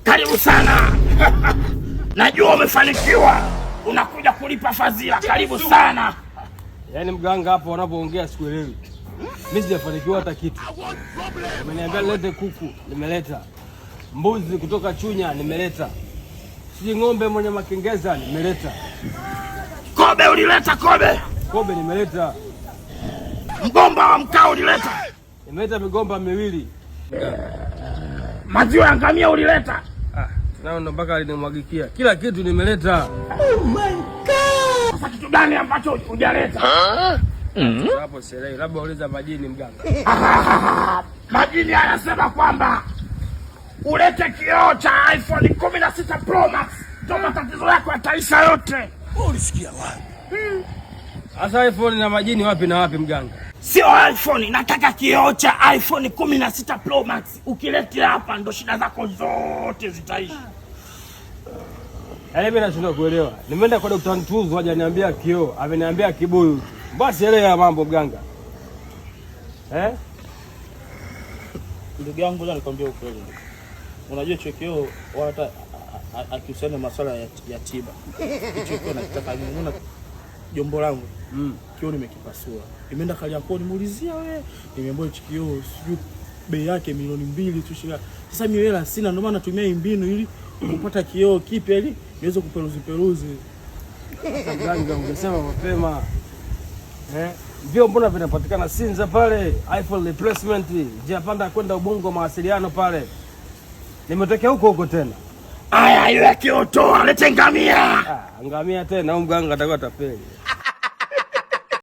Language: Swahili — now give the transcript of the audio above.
Karibu sana. Najua umefanikiwa, unakuja kulipa fadhila. Karibu sana. Yaani mganga hapo wanapoongea sikuelewi. Mimi sijafanikiwa hata kitu. Umeniambia nilete kuku, nimeleta. Mbuzi kutoka Chunya, nimeleta. Sijui ng'ombe mwenye makengeza, nimeleta. Kobe ulileta kobe? Kobe nimeleta. Mgomba wa mkaa ulileta? Nimeleta migomba miwili. Maziwa ya ngamia ulileta? Ah, nao ndo mpaka alinimwagikia. Kila kitu nimeleta. Sasa kitu gani ambacho hujaleta? Hapo sielewi, labda uliza majini mganga. Majini anasema kwamba ulete kioo cha iPhone 16 Pro Max ndio matatizo yako yataisha yote. Sasa iPhone na majini wapi na wapi mganga? Sio iPhone, nataka kioo cha iPhone 16 Pro Max. Ukilete hapa ndo shida zako zote zitaisha. Yaani mimi nashindwa kuelewa. Nimeenda kwa Dr. Ntuzu hajaniambia kioo, ameniambia kibuyu. Mbona sielewi ya mambo mganga? Eh? Ndugu yangu, ngoja nikwambie ukweli ndugu. Unajua hicho kioo wala hata akihusiana na masuala ya tiba. Hicho kioo nakitaka mimi. Unaona jombo langu kioo nimekipasua. Nimeenda Kariakoo nimeulizia we, nimeambiwa hicho kioo sijui bei yake 2 milioni tu shilingi. Sasa mimi hela sina, ndio maana natumia hii mbinu ili kupata kioo kipya ili niweze kuperuzi peruzi. Sasa mganga, ungesema mapema. Eh? Vio mbona vinapatikana Sinza pale, iPhone replacement, njia panda kwenda Ubungo mawasiliano pale. Nimetokea huko huko tena. Aya, ile kioo toa, lete ngamia. Ah, ngamia tena, huyu mganga atakuwa tapeli.